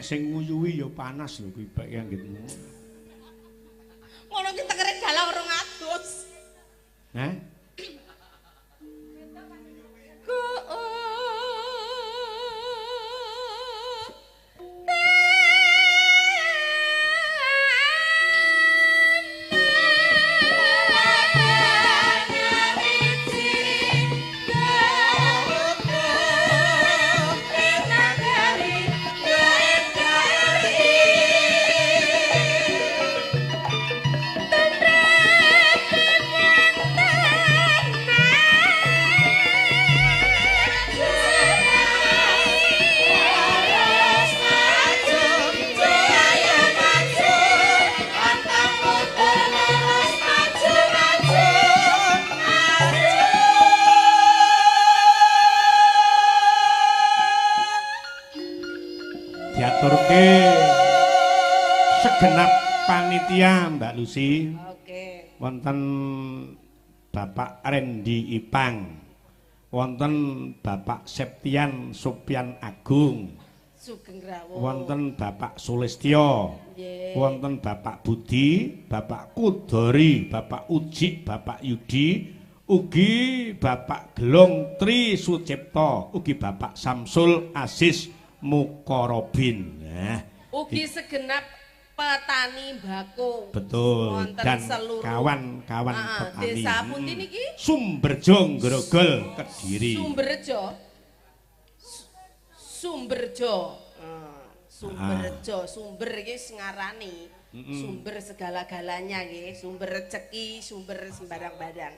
sing nguyuhi ya panas lho kuwi pek anggitmu. Ngono ki tengere dalang 200. Hah? Diaturke segenap panitia Mbak Lucy. Oke. Wonten Bapak Randy Ipang, wonten Bapak Septian Sopian Agung, sugeng rawuh. Wonten Bapak Sulistyo, wonten Bapak Budi, Bapak Kudori, Bapak Ujik, Bapak Yudi, ugi Bapak Gelong Tri Sucipto, ugi Bapak Samsul Aziz Mukorobin. Nah, ugi segenap petani mbako. Betul. Wonten dan kawan-kawan petani. Desa pundi niki? Sumberjo Grogol Kediri. Sumberjo. Sumberjo. Sumberjo, sumber iki ngarani. Sumber segala-galanya nggih, sumber rezeki, sumber sembarang barang.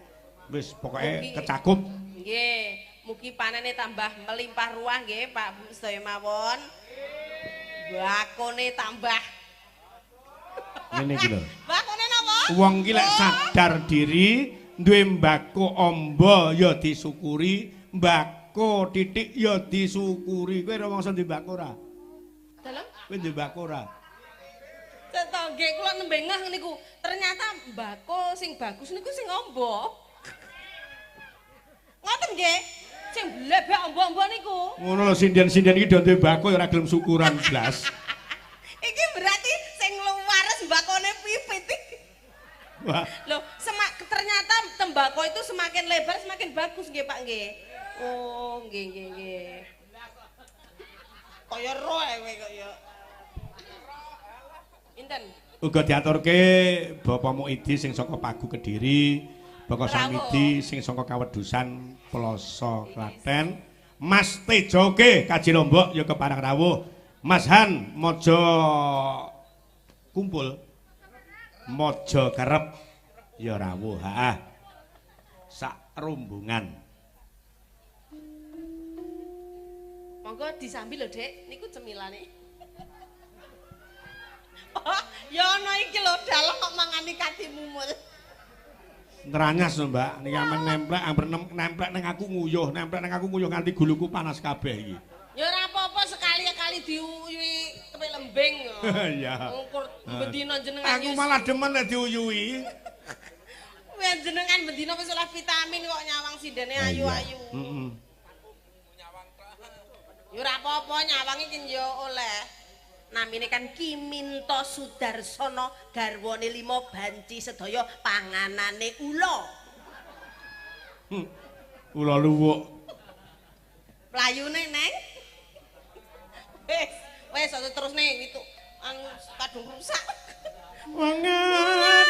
Wis pokoke kecakup. Nggih. Mugi panene tambah melimpah ruah nggih Pak Bu sedaya mawon. Bakone tambah. Ngene iki lho. Bakone napa? Wong iki lek sadar diri, duwe mbako amba ya disyukuri, mbako titik ya disyukuri. Kowe ora mangsa duwe mbako ora? Dalem? Kowe duwe mbako ora? Contoh nggih kula nembe ngeh niku. Ternyata mbako sing bagus niku sing amba. Ngoten nggih. Sing blebek ombo-ombo niku. Ngono lho sinden-sinden iki do duwe mbako ya ora gelem syukuran blas. Iki berarti sing luwares mbakone pipit iki. Wah. Loh, ternyata tembakau itu semakin lebar semakin bagus nggih Pak nggih. Oh, nggih nggih nggih. Kaya ro ae kaya. Inten. Uga diaturke Bapak Muidi sing saka Pagu Kediri, Bapak Samidi sing saka Kawedusan Ploso Klaten, Mas Tejoke Kaji Lombok ya keparang rawuh, Mas Han Mojo Kumpul, Mojo Kerep ya rawuh, heeh. Sak rombongan. Monggo disambi lho, Dek, niku cemilane. Oh, ya ana iki lho dalem kok mangani kati mumul. Ngranyas lho Mbak, niki amen nemplek, amper nemplek ning aku nguyuh, nemplek ning aku nguyuh nganti guluku panas kabeh iki. Ya ora apa-apa sekali-kali diuyuhi kepek lembing. Iya. Ngukur bendina jenengan. Aku malah demen nek diuyuhi. Wah jenengan bendina wis oleh vitamin kok nyawang sindene ayu-ayu. Heeh. Ya ora apa-apa nyawang iki ya oleh. Namine kan Ki Minto Sudarsono garwane 5 banci sedaya panganane ula. Ula luwuk. Mlayune neng. Wis, wis aja terusne itu anu kadung rusak. Wangan.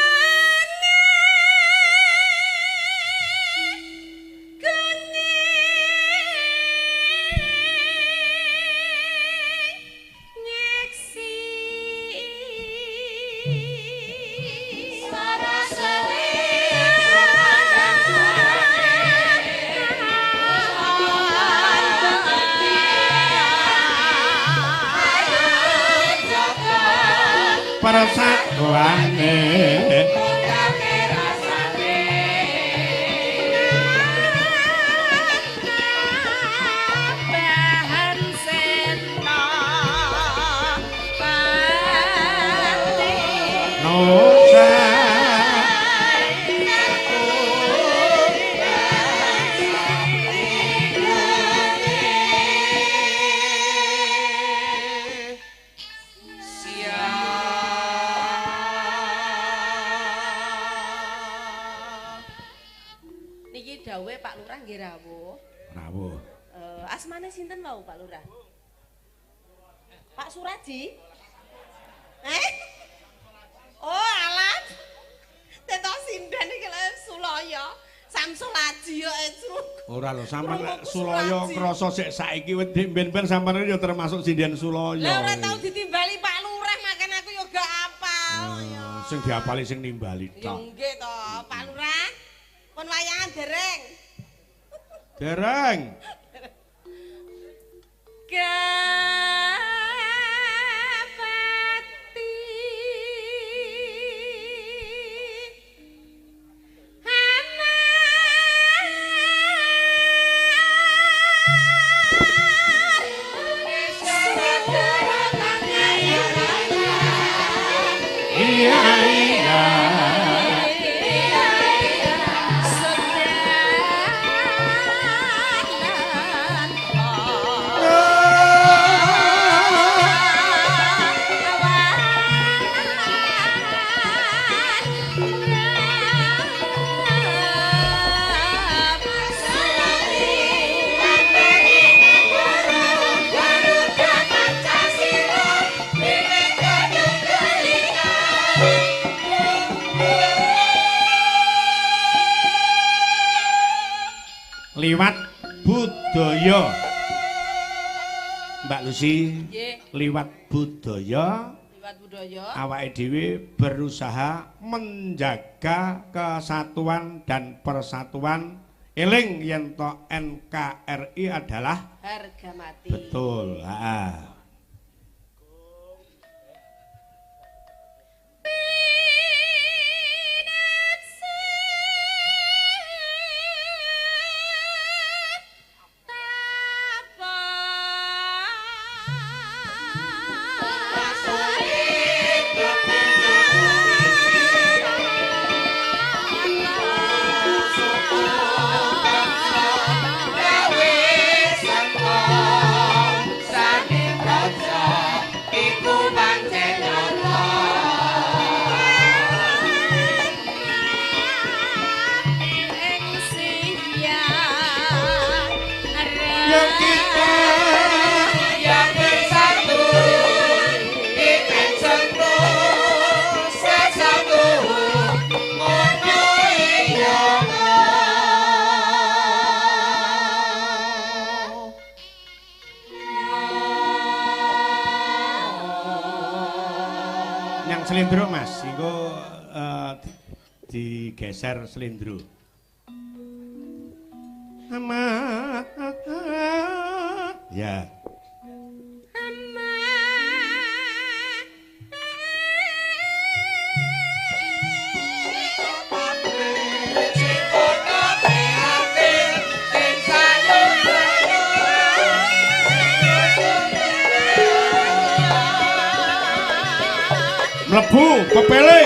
Persatuane bahan sena pati nusa Niki dawuhe Pak Lurah nggih rawuh. Rawuh. Asmane sinten wau Pak Lurah? Pak Suraji? Eh? Oh, alah. Tetok sinden iki lho Sulaya. Samsul Aji yo Ora lho, sampean lek Sulaya krasa sik saiki wedi ben-ben sampean ya termasuk sinden Sulaya. Lah ora tau ditimbali Pak Lurah makan aku yo gak apal ya. Sing diapali sing nimbali Ya tok. nggih to, Pak Lurah. Pun wayangan dereng. Dereng. Gapati Iya iya. Liwat budaya. Mbak Lucy, liwat budaya, Liwat budaya awake dhewe berusaha menjaga kesatuan dan persatuan. Eling yen to NKRI adalah harga mati. Betul, heeh. Yang selindro Mas, iku digeser selindro. Ya. Mlebu pepele.